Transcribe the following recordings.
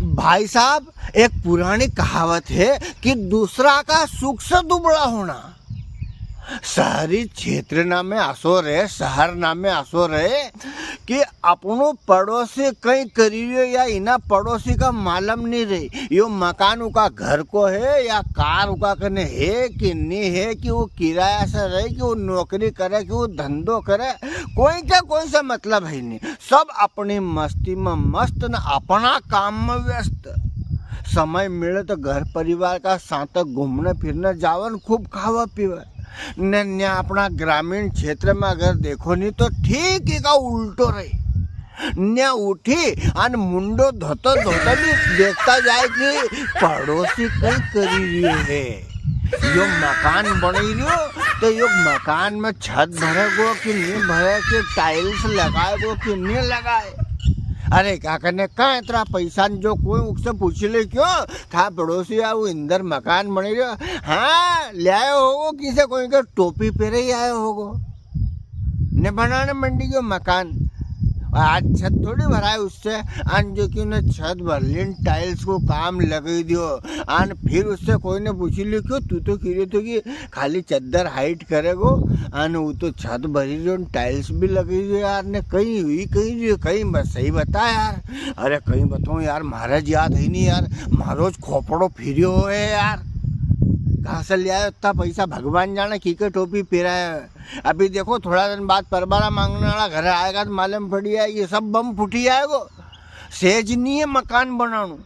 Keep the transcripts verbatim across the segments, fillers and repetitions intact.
भाई साहब, एक पुरानी कहावत है कि दूसरा का सुख से दुबला होना। शहरी क्षेत्र ना में असो रहे, शहर ना में असो रहे कि अपनो पड़ोसी कई करी रियो या इना पड़ोसी का मालूम नी रही। यो मकान उका घर को है या कार उका कने है कि नी है, कि वो किराया से रहे, कि वो नौकरी करे, कि वो धंधो करे, कोई का कोई से मतलब है नी। सब अपनी मस्ती में मस्त न अपना काम में व्यस्त। समय मिले तो घर परिवार का साथ घूमने फिरने जावे न खूब खावे पीवे। ने न्या अपना ग्रामीण क्षेत्र में अगर देखो नी तो ठीक इका उल्टो रही। न्या उठी अन मुंडो धोतो धोतो भी देखता जाए कि पड़ोसी कई करी रियो है। यो मकान बनी रियो तो यो मकान में छत भरेगो कि नी भरे, कि टाइल्स लगाएगो कि नी लगाए। अरे का कने का इतरा पैसा न जो कोई उकसे पूछी ले क्यों? था पड़ोसी आ वो इंदर मकान बनी रियो। हाँ, ले आयो होगो किसे कोई के टोपी पेरे ही आयो होगो। ने बनाने मंडी गयो मकान। आज छत थोड़ी भराए उससे। अन जो कि उन्हें छत भर ली न टाइल्स को काम लगाई दियो। अन फिर उससे कोई ने पूछी लियो क्यों तू तो कई रियो थो कि खाली चद्दर हाइट करेगो, अन वो तो छत भरी रियो, टाइल्स भी लगी रियो यार, ने कई हुई, कई रियो, कई बस सही बता यार। अरे कई बताऊं यार, म्हारे ज याद है नी यार, म्हारो ज खोपड़ो फिरियो है यार। कहाँ से ले आयो इतना पैसा, भगवान जाने की के टोपी पेराया है। अभी देखो थोड़ा दिन बाद परबारा मांगने वाला घर आएगा तो मालूम पड़ी जाएगी, सब बम फूटी जाएगो। सेज नी है मकान बनानो।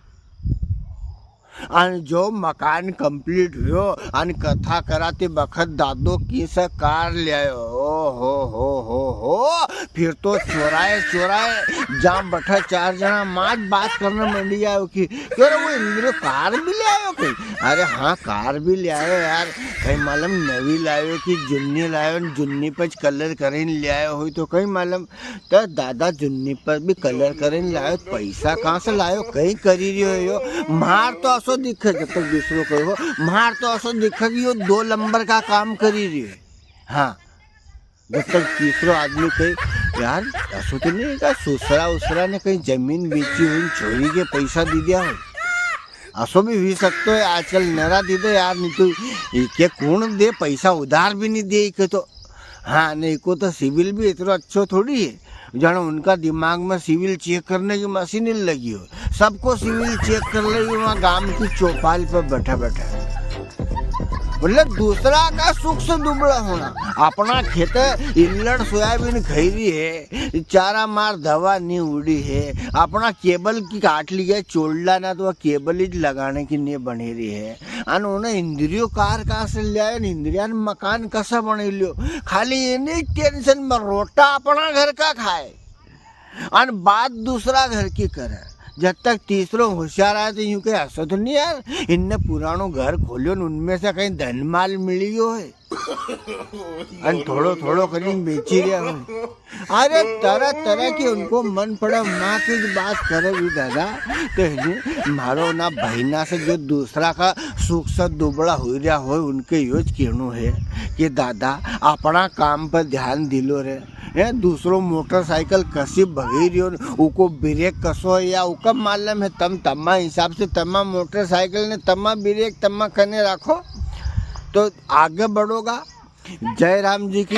अन जो मकान complete हुयो, अन कथा कराती बखत दादो की से कार ले आयो। ओ हो हो हो हो, फिर तो चोराए चोराए जां बैठा चार जना माज बात करने मंडी जाओ कि क्यों रे वो इंद्र कार भी ले आयो कई? अरे हाँ, कार भी ले आयो यार, कई मालूम नवी लायो कि जुन्नी लायो, जुन्नी पर कलर करीन ले आयो हो तो कई मालूम। तो दादा जुन्नी पर भी कलर करीन लायो, पैसा कहाँ से लायो, कई करी रियो है यो? म्हार तो असो दिखे, जब तक दूसरो कहो, म्हार तो असो दिखे कि यो दो नंबर का काम करी रियो है। हाँ, जब तक तीसरो आदमी कहे, यार, असो तो नी है क्या, सुसरा उसरा ने कई जमीन बेची हुई, छोरी के पैसा दी दिया हो? असो भी हुई सकतो है, आजकल नरा दी दे यार, नी तो इके कुण दे, पैसा उधार भी नी दे इके तो। हाँ, ने इको तो सिविल भी इतरो अच्छो थोड़ी है, जानो उनका दिमाग में सिविल चेक करने की मशीन ही लगी हो, सबको सिविल चेक कर ले वहाँ गांव की चौपाल पर बैठा बैठा। मतलब दूसरा का सुख से दुबला होना, अपना खेत इल्लड़ सोयाबीन खाई री है, चारा मार दवा नी उड़ी है, अपना केबल की काट ली है, चोल्डा ना तो केबल ही लगाने की नी बनी री है। अन उन्हें इंद्रियो कार कहाँ से ले आयो, इंद्रिया ने मकान कसा बने लियो, खाली इन्हीं टेंशन में रोटा अपना घर का खाए, अन बात दूसरा घर की करे। जब तक तीसरो होशियार आए तो यूं कहे, "असो तो नी यार, इनने पुरानो घर खोलियो न उनमें से कई धन माल मिलियो है।" अन थोड़ो थोड़ो करीन बेची रिया हो। अरे तरह तरह की उनको मन पड़ा, माँ की जो बात करे भी दादा, तो है नी, म्हारो ना भाई ना से जो दूसरा का सुख से दुबला हो रिया हो, उनके यो ज कहनो है कि दादा अपना काम पर ध्यान दिलो रे। ए, दूसरो मोटरसाइकिल कसी भगी रियो न, उको ब्रेक कसो है या उका मालूम है, तम तमा हिसाब से तमा मोटरसाइकिल ने तमा ब्रेक तमा कने राखो तो आगे बढ़ोगा। जय राम जी की।